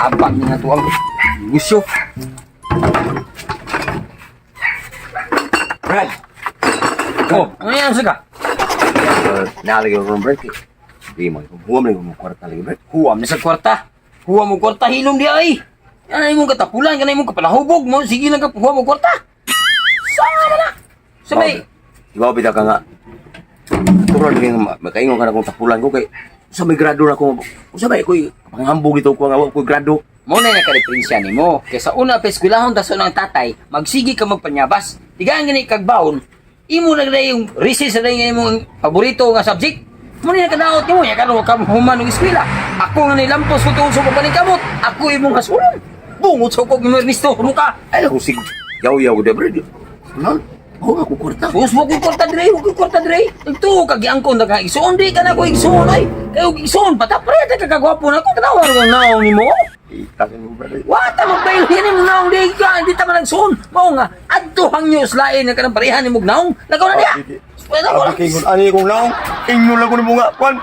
Habang nga tuang negosyo. Brad. Oh, ano yan sa ka? Nalagay ko ng break. Di mo, huwag mo yung kwarta lagi, Brad. Huwam na sa kwarta. Huwam mo kwarta hilom di ay. Yan ay mong katapulan, kanay mong kapalahubog mo. Sige lang ka, huwam mo kwarta. Sama na na. Sabay, Ibaw bitaw ka nga. Turon lagi nga makaingon ka na kung tapulan ko kay sa may grado na ko. Usa ba ko panghambog ito ko nga wa ko grado. mo na nakareferensya nimo. Kaysa una pa eskwelahon taso ng tatay, magsigi ka magpanyabas. Tigaan gani kag baon, imo na gani yung recess na gani imong paborito nga subject. Mo na nakadaot nimo, ya karon ka human og eskwela. Ako nga nilampos ko tuon sa kamot, ako imong hasulon. Bungot sa kog ni Ernesto muka. Ay ako sig yaw-yaw de Brad. Nan, ako nga ko kwarta. Sus mo ko kwarta dire, mo ko kwarta dire. Ito kag giangkon na ka igsuon di ka na ko igsuon ay. Kay og igsuon pata pre ta kagwapo na ko tanawa ra naong nimo. Itakin mo Brad. Wata magbail yan mo naong di ka di ta man nagsuon. Mao nga adto hangyo slain nga kanang parehan nimo naong. Lagaw na diha. Pwede ko lang. Abi ani kong naong. Ingnon lang ko nimo nga kwan.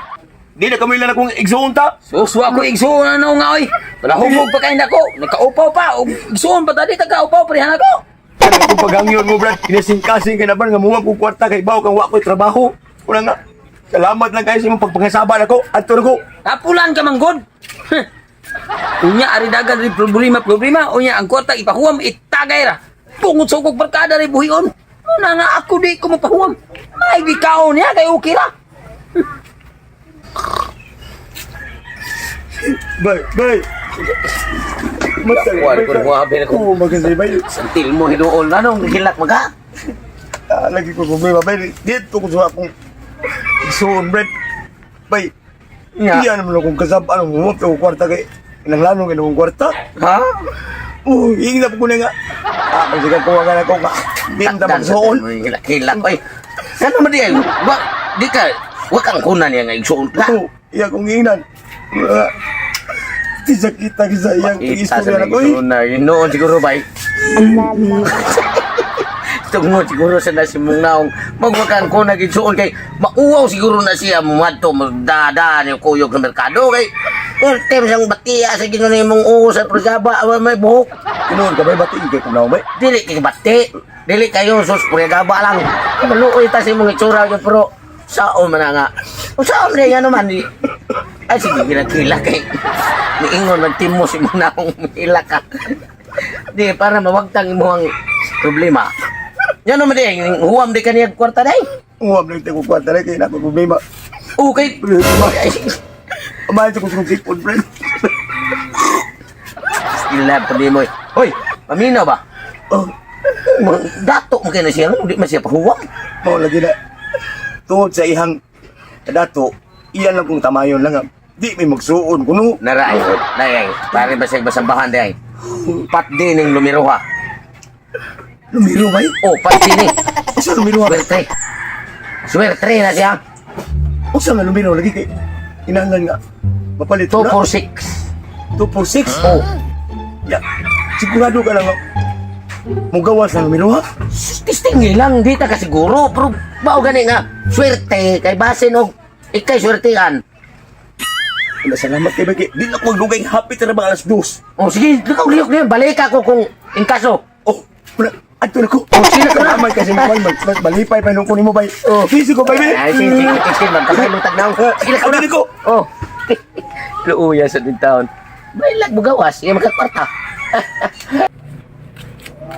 Di na kami lang akong igsuon ta. Sus wa ko igsuon na naong nga oy. Palahubog pa kay nako, nakaupaw pa og igsuon pa ta di ta kaupaw parehan ako. Kana kung paghangyon mo Brad, kinasingkasing ka na ba nga muwag kong kwarta kay baw kang wa ko'y trabaho. Una nga. Salamat lang kayo sa imong pagpangasaba nako. Adto na ko. Tapulan ka manggod. Huh. Unya ari dagan ri problema problema unya ang kwarta ipahuwam itagay ra. Pungot sa kog barkada ri buhion. Una nga ako di ko mapahuwam. May gikaon niya kay okay ra. Bay, bay. Matay. Wala ko nung habi na ko. Oo, maganda bay. Santil mo hinuol na nung gihilak maga. Ah, lagi ko problema bay. Dito ko sa akong igsuon, Brad. Bay. Nga. Iya naman akong kasab anong huwag ko kwarta kay nanglanong kay akong kwarta. Ha? Oh, ingna ko na nga. Ah, kasi ka kuha ka na ko nga. Di na magsuon. Hilak-hilak oy. Kano man di ay? Wa di ka wa kang kunan niya nga igsuon ka. Oo, iya kong ingnan. Ah, di sa kita sa iyang Kita sa istorya na ko. eh. igsuon na noon siguro bay. Tungod siguro sa nasimong naong magwakan ko na igsuon kay mauwaw siguro na siya mumadto magdadaan yung kuyog sa merkado kay Pertem siyang batiya sa ginoo nimong uwo sa progaba may buhok. Tinuod ka bay bati kay kung naong bay. Dili kay bati. Dili kayo sus purigaba lang. Maluoy ta sa imong itsura gyud pero sao man na nga. O sao man nga naman di. Ay sige ginakila kay niingon magtimos imong naong hila ka. Di para mawagtang imong problema. Yan naman di huwam di kaniya kwarta day. Huwag lang tayo kwarta na kay na problema. Okay. Amay ko sa sipon, friend. Sila pa di mo. Hoy, paminaw ba? Oh, Dato mo kay na siya, di man siya pahuwam. mao lagi na. Tungod sa ihang dato, iyan lang kung tamayon lang. Nga. Di may magsuon kuno. Naray, naray. Pare ba siya basambahan day? Pat din ning lumiro ha. Lumiro bay. Oh, pat din eh. Usa lumiro ha. Swerte. Swerte na siya. Usa nga lumiro lagi kay inanglan nga. Mapalit 2, na. 4, 6. 2 4 6. Oh. Ya. Sigurado ka lang nga. Mugawas na lumiro ha. Testing lang, di ta ka siguro. Pero bao gani nga, swerte kay basin og ikay swertean. Wala, salamat kay Baki. Di na ko maglugay happy ta na ba alas 2. Oh, sige, likaw liyok niya. Balik ako kung in kaso. Oh, wala. Adto na ko. Oh, sige na ko na. Salamat kasi mo mas malipay pa nung kunin mo bay. Oh, fisi ko bay. Ay, sige, sige, sige, magkabay lutag na. Sige na ko Adto na ko. Oh. Luuya sa din taon. May lag bugawas, iya magkakwarta.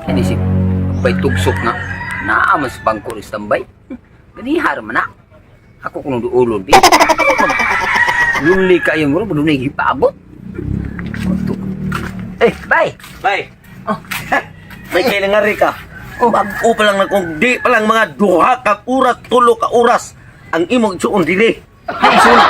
Hindi si bay tugsok nga. Naa man sa bangko ri standby. Ganihar man na. Ako kuno duulon bi. Luli kayo mo dunay gipaabot. Eh, bay. Bay. Oh. May kailangan ka. Oh. Bag-o pa lang na kung di pa lang mga duha ka oras, tulo ka oras ang imong igsuon dili. Ay, igsuon.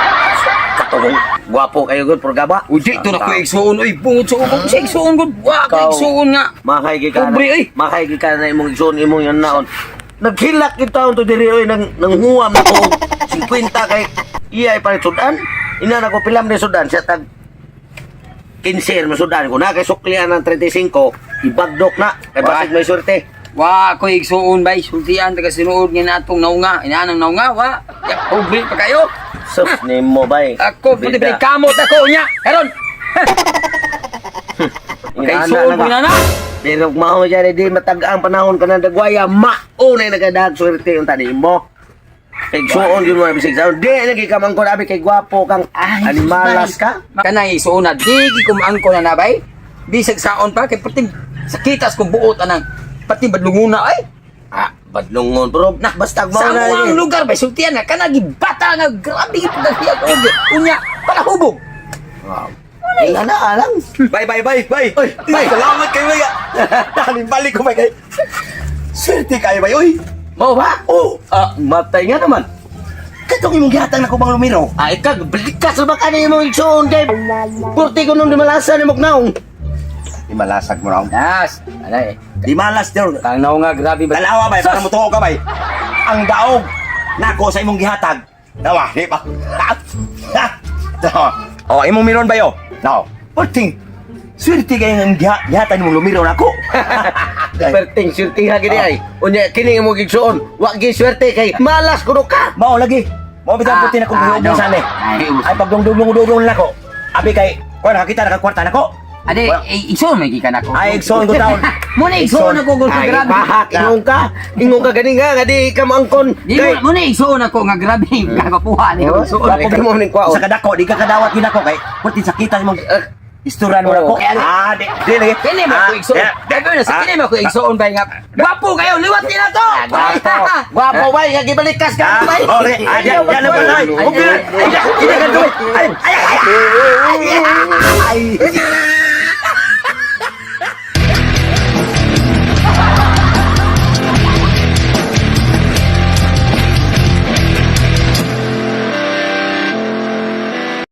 Katong gwapo kayo gud programa. Uy, di to na ko igsuon oy, bungod sa ubog sa igsuon gud. Wa ka Ikaw. igsuon nga. Makay gi ka. Pobre, oy. Makay gi ka na imong igsuon imong yan naon. Naghilak gid taon to diri oy nang nanghuwam na ko og 50 kay iya ay palit sudan. Ina na ko pilam ni sudan siya tag 15 mo sudan ko na kay suklian ng 35 ibagdok na kay basig may swerte. Wa ko igsuon bay, sultian taga sinuod nga natong naunga, inaanang naunga wa. Ya, pobre pa kayo. Sus nimo bay. Ako pati Bida. kamot ako nya. Karon. Makaigsuon ko na. Pero mao siya di matag ang panahon ka na dagwaya, mao na nagadag swerte yung tanim mo. Igsuon yun mo na bisig saon. Di lagi ka mangkon abi kay gwapo kang animalas ka. Kanay isuuna di gi kumangko na nabay. Bisag saon pa kay perting sakitas kong buot anang pati badlunguna ay. Ah, badlongon pero Nah, basta mao sa na among lagi. lugar bay sultian na kana gibata nga grabe gid pagkahiyag og unya palahubog. Ay, ana alang. Bye, bye, bye, bye. Oy, Bye. Salamat kayo, bay. Nakalimbalik ko, bay. Kay. Swerte kayo, bay. Oy. Mao ba? Oh. Ah, matay nga naman. Katong imong gihatag na ko bang lumiro? Ay kag balikas ba kani imong igsuon kay purti ko nung di malasan imong naong. Di malasag mo raw. Nas, anay. Di malas, dir. Kang naong nga grabe ba. Dalawa, bay. Para Sus! mutuo ka, bay. Ang daog nako sa imong gihatag. Dawa, di ba? Oh, imong miron ba yo? No. Perting. Swerte kayo ng gihatag nimong lumiro nako. Perting swerte ha gini ay. Unya kini imong igsuon, wa gi swerte kay malas kuno ka. Mao lagi. Mao bitaw Ah, puti na kong ah, hiubong no. sani. Ay, Ay pagdungdung-dungdung nako. Abi kay kuan hakita nakakwarta nako. Ade, eh, igsuon may gikan ako. Ay igsoon ko taon. Mo na igsuon ako gud Ay, grabe. pahak ingon ka. Ingon ka gani nga nga di ka maangkon. Di mo mo na igsuon ako nga grabe kagapuha ni Oh, igsuon. gwapo mo ning kwaon. Sa kadako di ka kadawat gyud ako kay puti sakita imong isturan mo nako. Kaya- Ah, di di lagi. Kini mo ko igsuon. Gabi na sa kini mo ko igsuon bay nga. Gwapo kayo, liwat ni na to. Gwapo. Gwapo bay nga gibalikas ka Ah, bay. oh, re, ah, di, di, ano ba, ay, okay, ay, ay, ay, ay, ay, ay, ay, ay, ay, ay, ay, ay,